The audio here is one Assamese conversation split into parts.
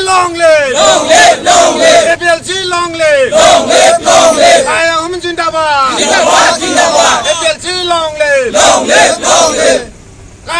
Long live. Long live, long live. APLC long live. Long live, long live. Tai Ahom জিন্দাবাদ। জিন্দাবাদ, জিন্দাবাদ। APLC long live. Long live, long live.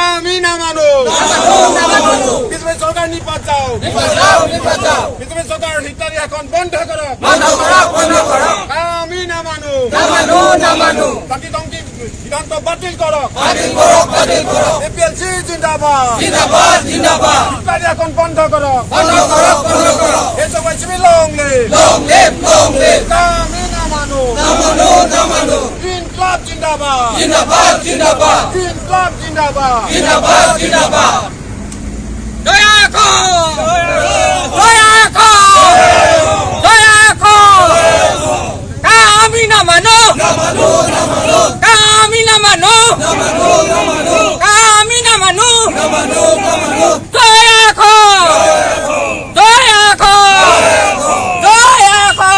আমি নামানো। নামানো, নামানো। বিজেপি চৰকাৰ নিপাত যাওক। নিপাত যাওক, নিপাত যাওক। বিজেপি চৰকাৰ হিটলাৰী এখন বন্ধ কৰক। বন্ধ কৰক, বন্ধ কৰক। আমি নামানো। নামানো, নামানো। জাতি ধ্বংসী সিদ্ধান্ত বাতিল কৰক। বাতিল কৰক, বাতিল কৰক। এপিএলচি জিন্দাবাদ। জিন্দাবাদ, জিন্দাবাদ। হিটলাৰী এখন বন্ধ কৰক। বন্ধ কৰক, বন্ধ কৰক। SYCB long live. Long live, long live. আমি নামানো। নামানো, নামানো। ইনকলাব জিন্দাবাদ। জিন্দাবাদ, জিন্দাবাদ। ইনকলাব জিন্দাবাদ। জিন্দাবাদ, জিন্দাবাদ। দয়া কর, দয়া কর, দয়া কর। আমি নামানো, নামানো, নামানো। আমি নামানো, নামানো, নামানো। আমি নামানো, নামানো, নামানো। দয়া কর, দয়া কর, দয়া কর।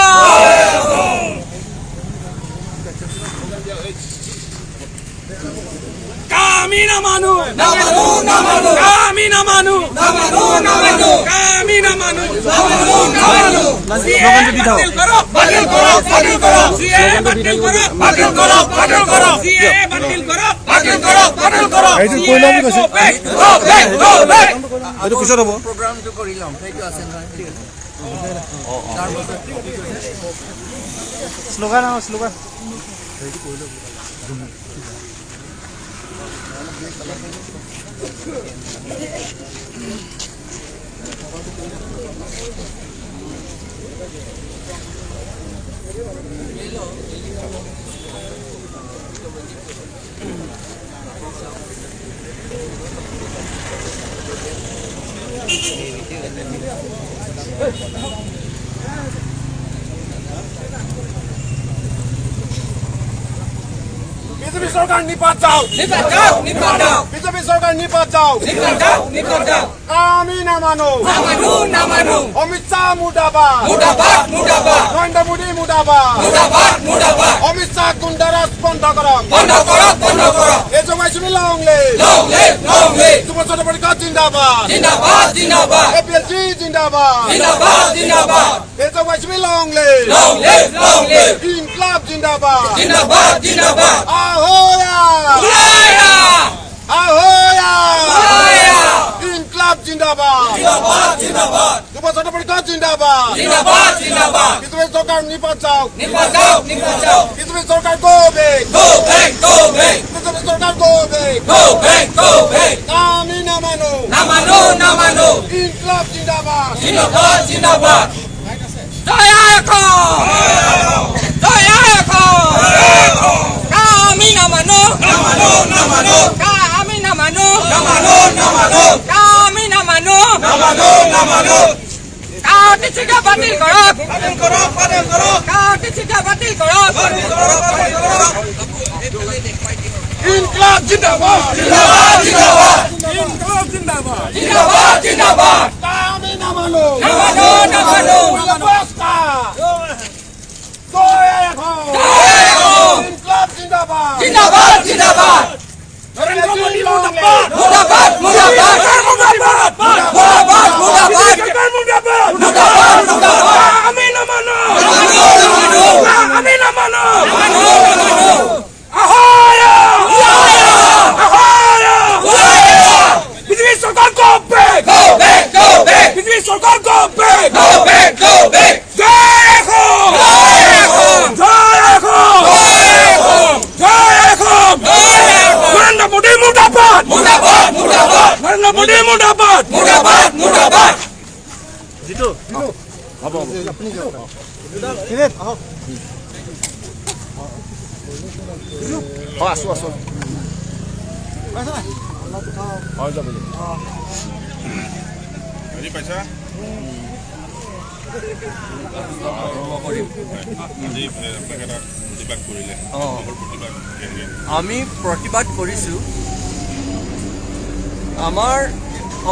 আমি নামানো, নামানো, নামানো। আমি নামানো, নামানো, নামানো। আমি নামানো, নামানো, নামানো। সিএ বাতিল করো, বাতিল করো, বাতিল করো। সিএ বাতিল করো, বাতিল করো, বাতিল করো। সিএ বাতিল করো, বাতিল করো, বাতিল করো। এইটো কৈ লওঁ বুলি কৈছে। Go back, go back, go back. এইটো পিছত হ'ব। প্ৰগ্ৰামটো কৰি ল'ম, সেইটো আছে নহয়। তাৰপাছত শ্লোগান আৰু শ্লোগান। বিজেপি চৰকাৰ নিপাত যাওক। নিপাত যাওক, নিপাত যাওক। বিজেপি চৰকাৰ নিপাত যাওক। নিপাত যাওক, নিপাত যাওক। আমি নামানো। নামানো, নামানো। অমিত শ্বাহ মুৰ্দাবাদ। মুৰ্দাবাদ, মুৰ্দাবাদ। নৰেন্দ্ৰ মোদী মুৰ্দাবাদ। মুৰ্দাবাদ, মুৰ্দাবাদ। অমিত শ্বাহ গুণ্ডাৰাজ বন্ধ কৰক। বন্ধ কৰক, বন্ধ কৰক। SYCB long live. Long live, long live. যুৱ ছাত্ৰ পৰিষদ জিন্দাবাদ। জিন্দাবাদ, জিন্দাবাদ। এপিএলচি জিন্দাবাদ। জিন্দাবাদ, জিন্দাবাদ। SYCB long live. Long live, long live. Inqilab জিন্দাবাদ। জিন্দাবাদ, জিন্দাবাদ। আহোয়া উলায়া, আহোয়া। উলায়া। ইনকলাব জিন্দাবাদ। জিন্দাবাদ, জিন্দাবাদ। যুৱ ছাত্ৰ পৰিষদ জিন্দাবাদ। জিন্দাবাদ, জিন্দাবাদ। বিজেপি চৰকাৰ নিপাত যাওক। নিপাত যাওক, নিপাত যাওক। বিজেপি চৰকাৰ go back. Go back, go back. BJP চৰকাৰ go back. Go back, go back. আমি নামানো। নামানো, নামানো। ইনকলাব জিন্দাবাদ। জিন্দাবাদ, জিন্দাবাদ। দয়া কর, দয়া কর। আমি নামানো, নামানো, নামানো। আমি নামানো, নামানো, নামানো। আমি নামানো, নামানো, নামানো। কাউটিচিকা বাতিল কৰক, বাতিল কৰক, বাতিল কৰক। কাউটিচিকা বাতিল কৰক, বাতিল কৰক, বাতিল কৰক। ইনকলাব জিন্দাবাদ। জিন্দাবাদ, জিন্দাবাদ। ইনকলাব জিন্দাবাদ। জিন্দাবাদ, জিন্দাবাদ। আমি নামানো। নামানো, নামানো। ইনকলাব জিন্দাবাদ। জিন্দাবাদ, জিন্দাবাদ। নরেন্দ্র মোদী মুর্দাবাদ। মুর্দাবাদ, মুর্দাবাদ। মুর্দাবাদ, মুর্দাবাদ, মুর্দাবাদ। মুর্দাবাদ, মুর্দাবাদ, মুর্দাবাদ। আমি নামানো, নামানো, নামানো। আমি নামানো। নামানো, নামানো। আহোয়া, আহোয়া। উলায়া। বিজেপি চৰকাৰ go back. Go back, go back. BJP চৰকাৰ go back. Go back, go back. জয় হো, জয় হো। জয় হো, জয় হো। জয় হো। জয় হো। নৰেন্দ্ৰ মোদী মুৰ্দাবাদ। মুৰ্দাবাদ, মুৰ্দাবাদ। নৰেন্দ্ৰ মোদী মুৰ্দাবাদ। মুৰ্দাবাদ, মুৰ্দাবাদ। আছো আছো। আমি প্ৰতিবাদ কৰিছোঁ। আমাৰ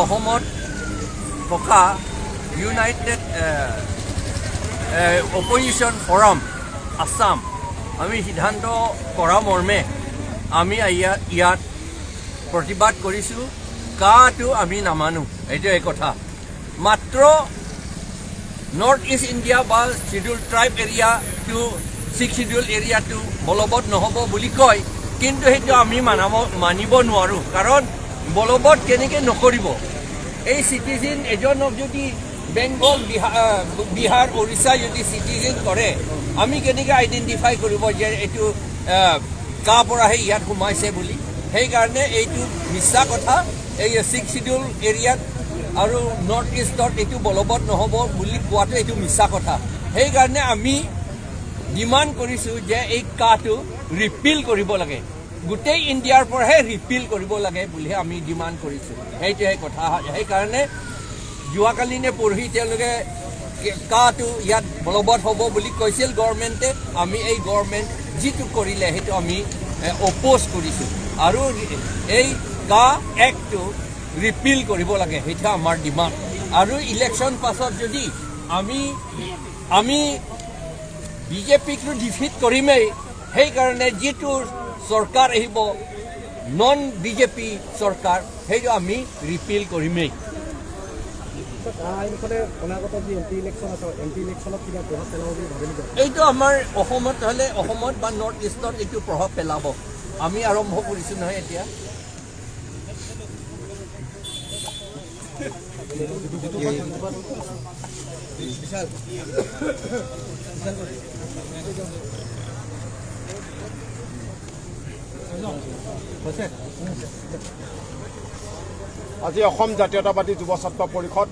অসমত থকা ইউনাইটেড অপজিশ্যন ফৰাম আছাম, আমি সিদ্ধান্ত কৰা মৰ্মে আমি ইয়াত প্ৰতিবাদ কৰিছোঁ। কাটো আমি নামানো, এইটোৱে কথা। মাত্ৰ নৰ্থ ইষ্ট ইণ্ডিয়া বা শ্বিডিউল ট্ৰাইব এৰিয়াটো, ছিক্স শ্বিডিউল এৰিয়াটো বলবৎ নহ'ব বুলি কয়, কিন্তু সেইটো আমি মানিব নোৱাৰোঁ। কাৰণ বলবৎ কেনেকৈ নকৰিব? এই চিটিজেন এজনক যদি বেংগল, বিহাৰ, উৰিষ্যা যদি চিটিজেন কৰে, আমি কেনেকৈ আইডেণ্টিফাই কৰিব যে এইটো কাৰ পৰাহে ইয়াত সোমাইছে বুলি? সেইকাৰণে এইটো মিছা কথা। এই ছিক্স শ্বিডিউল এৰিয়াত আৰু নৰ্থ ইষ্টত এইটো বলবৎ নহ'ব বুলি কোৱাটো এইটো মিছা কথা। সেইকাৰণে আমি ডিমাণ্ড কৰিছোঁ যে এই কাটো ৰিপিল কৰিব লাগে, গোটেই ইণ্ডিয়াৰ পৰাহে ৰিপিল কৰিব লাগে বুলিহে আমি ডিমাণ্ড কৰিছোঁ। সেইটোহে কথা। সেইকাৰণে যোৱাকালি নে পৰহি তেওঁলোকে কাটো ইয়াত বলবৎ হ'ব বুলি কৈছিল গভৰ্ণমেণ্টে। আমি এই গভৰ্ণমেণ্ট যিটো কৰিলে সেইটো আমি অপ'জ কৰিছোঁ আৰু এই কা এক্টটো ৰিপিল কৰিব লাগে, সেইটো আমাৰ ডিমাণ্ড। আৰু ইলেকশ্যন পাছত যদি আমি আমি বিজেপিকটো ডিফিট কৰিমেই, সেইকাৰণে যিটো চৰকাৰ আহিব, নন বিজেপি চৰকাৰ, সেইটো আমি ৰিপিল কৰিমেই। এইটো আমাৰ অসমত হ'লে অসমত বা নৰ্থ ইষ্টত এইটো প্ৰভাৱ পেলাব। আমি আৰম্ভ কৰিছোঁ নহয় এতিয়া। আজি অসম জাতীয়তাবাদী যুৱ ছাত্ৰ পৰিষদ,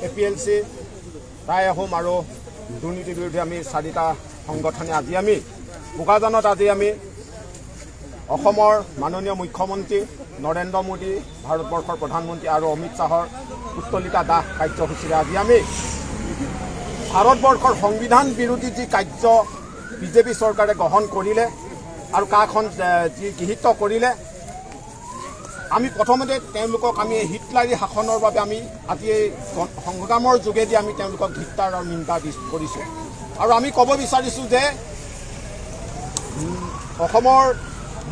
APLC, Tai Ahom আৰু দুৰ্নীতি বিৰোধী আমি চাৰিটা সংগঠনে আজি আমি বোকাজানত আজি আমি অসমৰ মাননীয় মুখ্যমন্ত্ৰী নৰেন্দ্ৰ মোদী, ভাৰতবৰ্ষৰ প্ৰধানমন্ত্ৰী আৰু অমিত শ্বাহৰ পুত্তলিকা দাহ কাৰ্যসূচীৰে আজি আমি ভাৰতবৰ্ষৰ সংবিধান বিৰোধী যি কাৰ্য বিজেপি চৰকাৰে গ্ৰহণ কৰিলে আৰু কাখন যি গৃহীত কৰিলে, আমি প্ৰথমতে তেওঁলোকক আমি হিটলাৰী শাসনৰ বাবে আমি আজি এই সংগ্ৰামৰ যোগেদি আমি তেওঁলোকক ধিক্কাৰ আৰু নিন্দা কৰিছোঁ। আৰু আমি ক'ব বিচাৰিছোঁ যে অসমৰ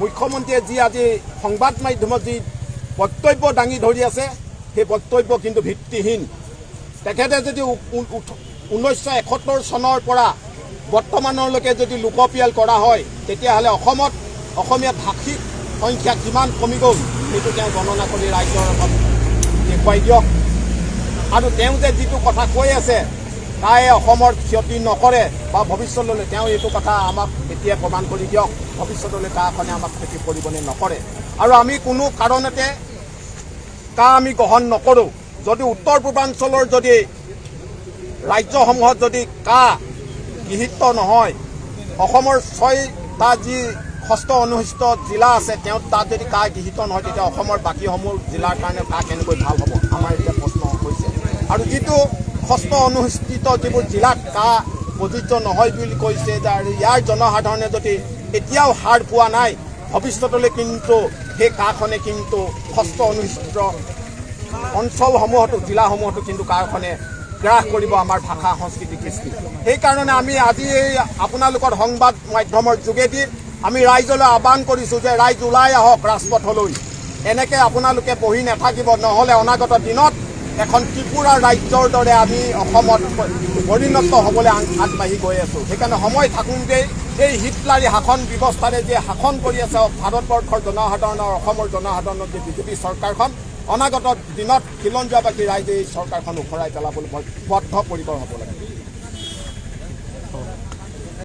মুখ্যমন্ত্ৰীয়ে যি আজি সংবাদ মাধ্যমত যি বক্তব্য দাঙি ধৰি আছে, সেই বক্তব্য কিন্তু ভিত্তিহীন। তেখেতে যদি 1971 চনৰ পৰা বৰ্তমানলৈকে যদি লোকপিয়ল কৰা হয়, তেতিয়াহ'লে অসমত অসমীয়া ভাষিক সংখ্যা কিমান কমি গ'ল সেইটো তেওঁ গণনা কৰি ৰাইজৰ আগত দেখুৱাই দিয়ক। আৰু তেওঁ যে যিটো কথা কৈ আছে তাই অসমৰ ক্ষতি নকৰে বা ভৱিষ্যতলৈ, তেওঁ এইটো কথা আমাক এতিয়া প্ৰমাণ কৰি দিয়ক, ভৱিষ্যতলৈ কাখনে আমাক ক্ষতি কৰিবনে নকৰে। আৰু আমি কোনো কাৰণতে কা আমি গ্ৰহণ নকৰোঁ। যদি উত্তৰ পূৰ্বাঞ্চলৰ যদি ৰাজ্যসমূহত যদি কা গৃহীত নহয়, অসমৰ 6টা যি ষষ্ঠ অনুসূচিত জিলা আছে, তেওঁ তাত যদি কা গৃহীত নহয়, তেতিয়া অসমৰ বাকীসমূহ জিলাৰ কাৰণে কা কেনেকৈ ভাল হ'ব, আমাৰ এতিয়া প্ৰশ্ন হৈছে। আৰু যিটো ষষ্ঠ অনুসূচিত যিবোৰ জিলাত কা প্ৰযোজ্য নহয় বুলি কৈছে, আৰু ইয়াৰ জনসাধাৰণে যদি এতিয়াও হাৰ পোৱা নাই, ভৱিষ্যতলৈ কিন্তু সেই কাখনে কিন্তু ষষ্ঠ অনুসূচিত অঞ্চলসমূহতো, জিলাসমূহতো কিন্তু কাখনে গ্ৰাস কৰিব আমাৰ ভাষা সংস্কৃতি কৃষ্টি। সেইকাৰণে আমি আজি এই আপোনালোকৰ সংবাদ মাধ্যমৰ যোগেদি আমি ৰাইজলৈ আহ্বান কৰিছোঁ যে ৰাইজ ওলাই আহক ৰাজপথলৈ, এনেকৈ আপোনালোকে বহি নাথাকিব, নহ'লে অনাগত দিনত এখন ত্ৰিপুৰা ৰাজ্যৰ দৰে আমি অসমত পৰিণত হ'বলৈ আগবাঢ়ি গৈ আছোঁ। সেইকাৰণে সময় থাকোঁতেই এই হিটলাৰী শাসন ব্যৱস্থাৰে যে শাসন কৰি আছে ভাৰতবৰ্ষৰ জনসাধাৰণৰ, অসমৰ জনসাধাৰণৰ যে বিজেপি চৰকাৰখন, অনাগত দিনত খিলঞ্জীয়াবাসী ৰাইজে এই চৰকাৰখন উফৰাই পেলাবলৈ বদ্ধপৰিকৰ হ'ব লাগে।